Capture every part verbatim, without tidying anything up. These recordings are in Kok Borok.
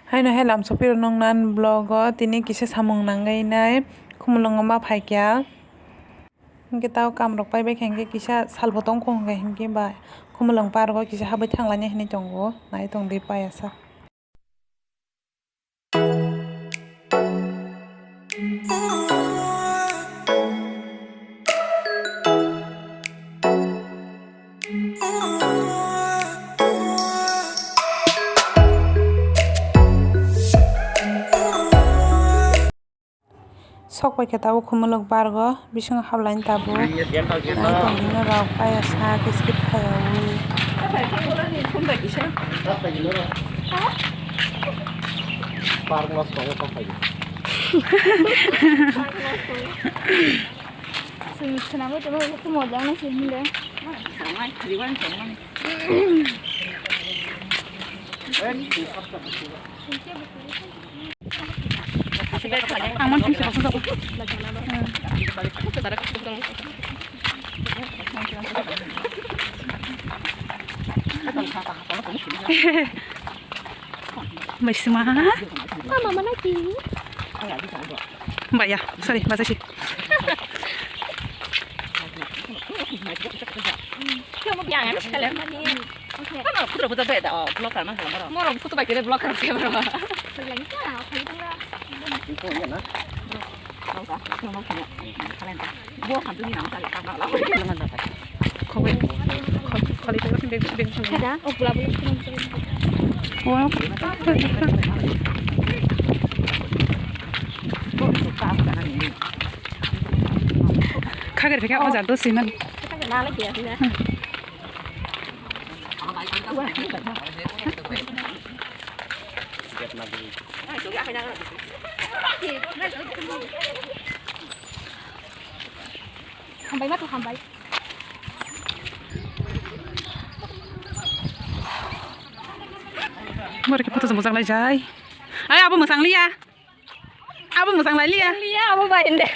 Haino hai lam sopirok nong nan vlog o tini kisa samung nangwi nai khumulwngo ma phaikya. Hinkhe tao kam rok paibai kha hinkhe kisa salbo tongkho hinkhe, hinkhe ba khumulwng park o kisa habwi thanglainai hinwi tongo, nai tongdi payasa. Sok pai khe tabuk khumulwng park o, bisingo hablaini tabuk. Nai tongmani rok payasa kiskit khayaui. Chwng khwnama tongma khe moja wngna se hinle. Ang mon thangsi rok jago. Bai sima. Mama mana ki? Bai ya, sorry, bahasa sih. Yang yang sekali. Kan aku udah buta beda, oh, blocker mah sama orang. Morong kutu pakai blocker kayak berapa? Lagi kan, apa itu lah? Itu iya nah. Mau kah? Mau kah? Kalian kah? Gua kan tuh nang cari karena lah. Kau kau kau itu kan beng beng. Ada, oh pula pula. Oh. Kagir pika ojar dos siman. Hambai ma tu hambai. Mari ke photo jembo janglai jai. Ai abo mosang liya. Abo mosang lai liya. Liya abo bai inde.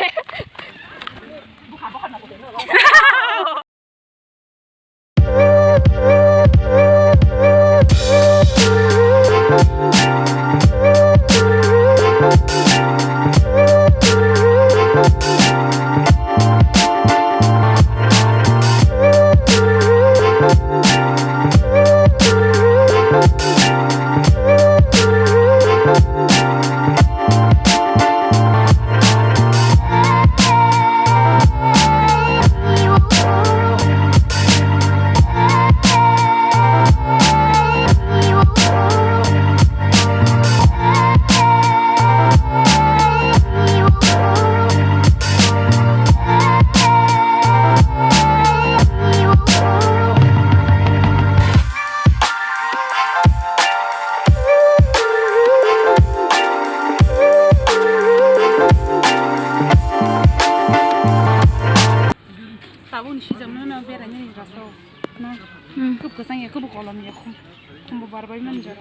Tabukni season no, no berainani rasa o, no? Hmm. Kub kwchang ya, kub kolom ya, khum, khumbo barbai manjak.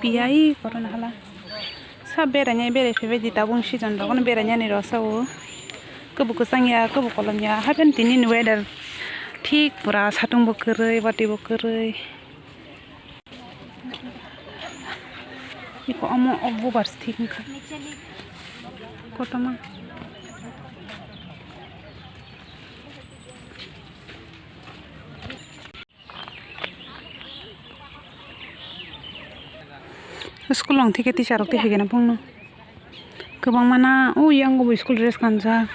Piyai korona hala. Sa berainai berai phaibai di tabukni season rok no berainani rasa o. Kub kwchang ya, kub kolom ya, happen tini ni weather thik pura satung bo kwrwi, bati bo kwrwi. Iko omo o bubar thik wngkha. Kotorma. School rok thike teacher rok tei hoikhe na bongno. Kwbangma na o yang bo school dress kanjak.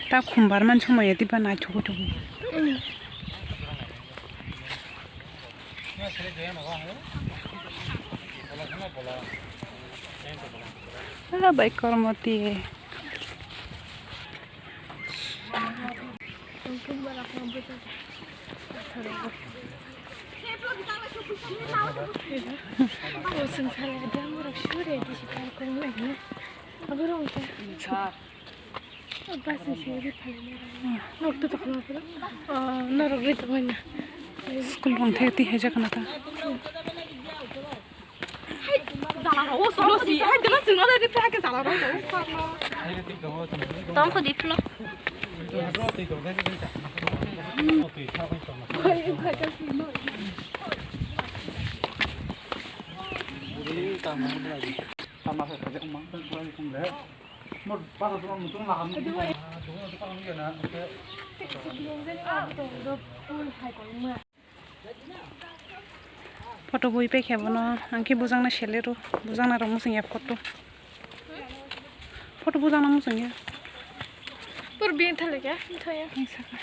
Ta khumbar man somoya diba naithok thok. Ah, bai kormo ti. School rong the ti heja kana ta. Tong kho di phlo. Photo bui paikha bono, ang khe bujangno selero, bujangna rok muchungya photo. Photo bujangna muchungya. Pur bini thale kya? Thaya. Ang saka.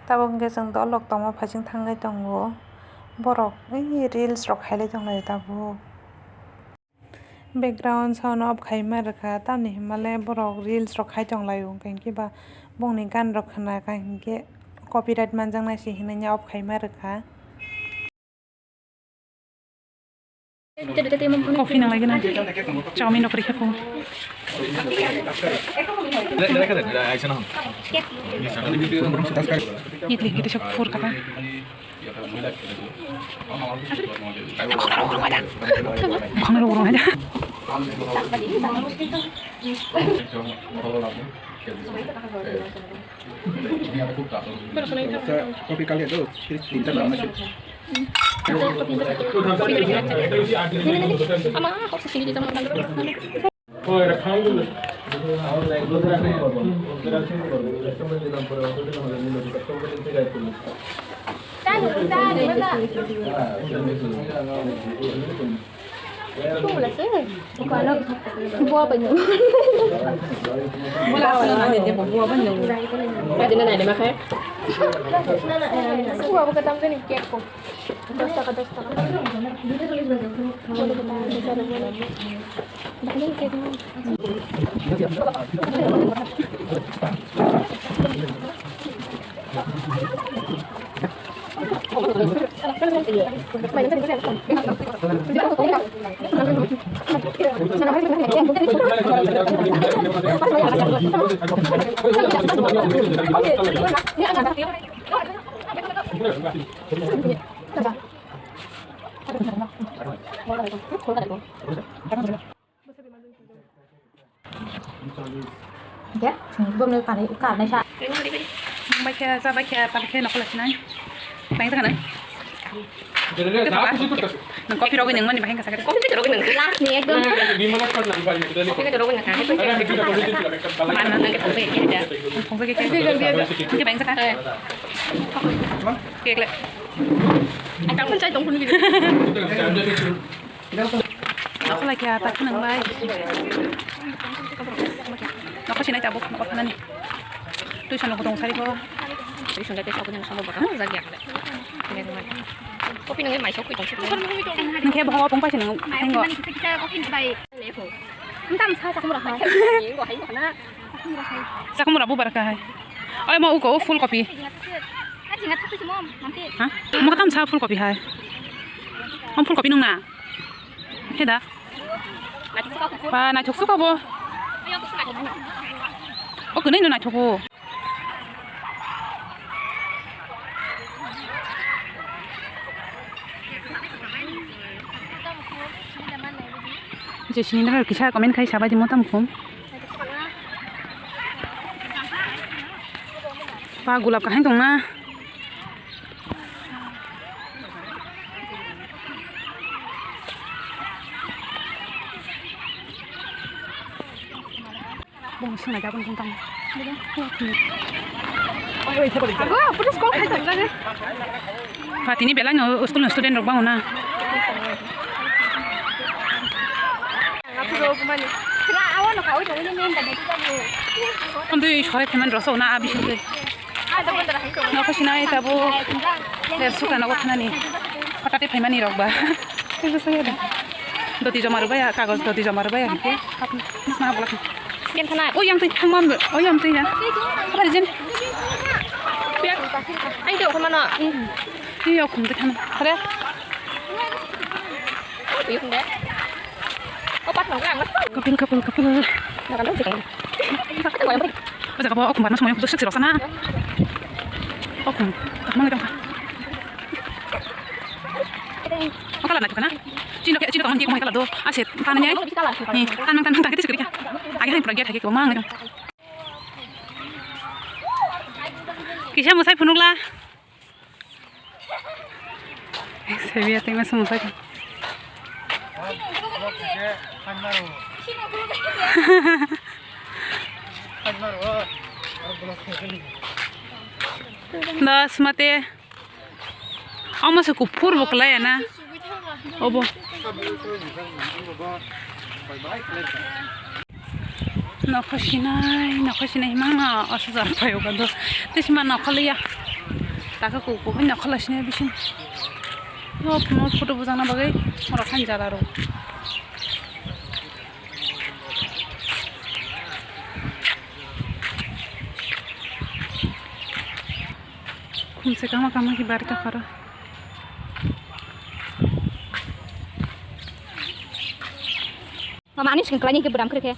Tabuk hwnkhe chwng dolok tongma phaising thangwi tongo. Borok ei reels rok khailai tonglaio tabuk. Background sound off khaima rwkha, tamni hwnmale borok reels rok khai tonglaio, hwnkhe ba bongni gan rok khna kha hinkhe copyright manjaknai se hinwi off khaima rwkha. Coffee nang laigina. Chowmin rok rikhe pho. Itli kita sok phur kata. Bhana rok rong aja. Kopi kali itu, tinta lama sih. Ama, kok sesini kita makan dulu? Buah banyak. Buah banyak. Buah banyak. Buah bukan tamu ni cake kok. Dos taka, dos taka. Hingke, chwng bumni kanwi karnai sa. Nang bai khe, cha bai khe, pal khe, nokol sinai. Bai khe nang. Nang kopi rogwi nang mani bahai kasa. Kopi rogwi nang. Last ni ekdom. Kopi rogwi nang. Man nang ke thongse khe da. Thongse khe. Khe bai kasa. Kek le. Ai, tak pun chai tong pun. Nokho lai khe ta khwnang bai. Nokho sinai tabuk nokho thanani. Tuition rok tong sari bo. Tuition rok tei sokni sabo bwkha jak jak le. Kopi nungwi mai sok tong sari. Nang khe bo pung pai se nang thango. Tam sa chakum rok ha. Chakum rok bo barka hai. Oi mo uko full copy. Ha? Mo tam sa full copy hai. Om full copy nung na. Heda. Ba, naithok suka bo. O kwnwi no naithok o. Je sini na kisa comment khai sabai di mo tam khum. Ba, gulab kahai tong na. Bong swngnai jagoni tong tamo. Ago, puto skol khai tong jage. Patini belai no school ni student rok bango na. Amtwi sorai phaimani rosao na a bising twi. Nokho sinai tabuk der suka nogo thanani. Hotati phaimani rok ba. Doti joma rwbai, kagoj doti joma rwbai ang khe. Hapni ma bolak. Ken thana. O yang twi thangma, o yang twi ya. Apa jen? Ai de okhma no. Yo khum de thana. Hare. Kapil, kapil, kapil. O jaga bo o khum barma somoy dosek se rosana. O khum. Tamo ngai tongkha. O kala na thukana. Chino ke, chino tamo ngai tongkha kala do. Ase, tana ngai. Ni, tanang, tanang, tanang, kiti sekali ka. Age hai pura gate hai ke, ma ngai tong. Kisa musai phunukla. Sebiya tengma sumsai. Das mate. Omo se kuphur bo kwlai ya na. Obo. Nokho sinai, nokho sinai himang no aswk jora phai o bando. Tei sima nokho liya. Taka kuku hai nokho lai sinai bisin. No, no photo bujang na bagwi oro khan jala ro. Khumse kama kama ki bari ta khoro. Mama, ani sing kelai ni ke bedam kere ke.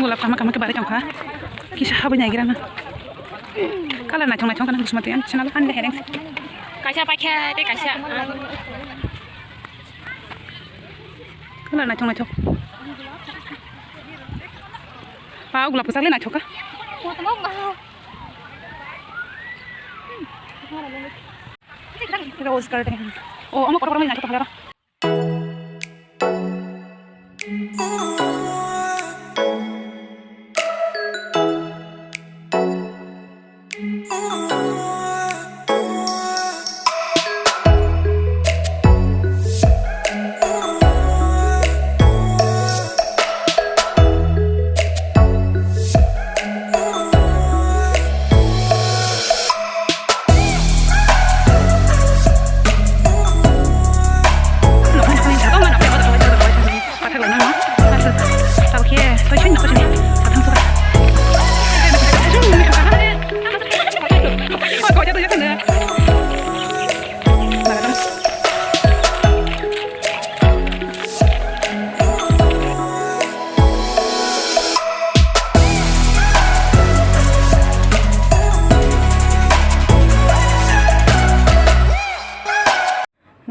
Gulap kama kama ke bari tongkha. Kisa habwi naigira na. Kalar naithok naithok kana busmati an channel an de hereng. Kaisa paikha tei kaisa. Kalar naithok naithok. Ba gulap kwchak le naithok kha. Rose garden. Oh, omo kotor kotor naithok kha.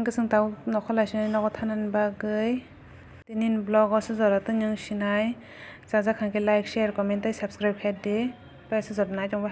Hwnkhe chwng tabuk nokha lai sinai nogo thanani bagwi. Tini ni vlog o se jora tongya wng sinai. Chajak kha khe like, share, comment tei subscribe khe di. Tei se jora nai tongbai ham.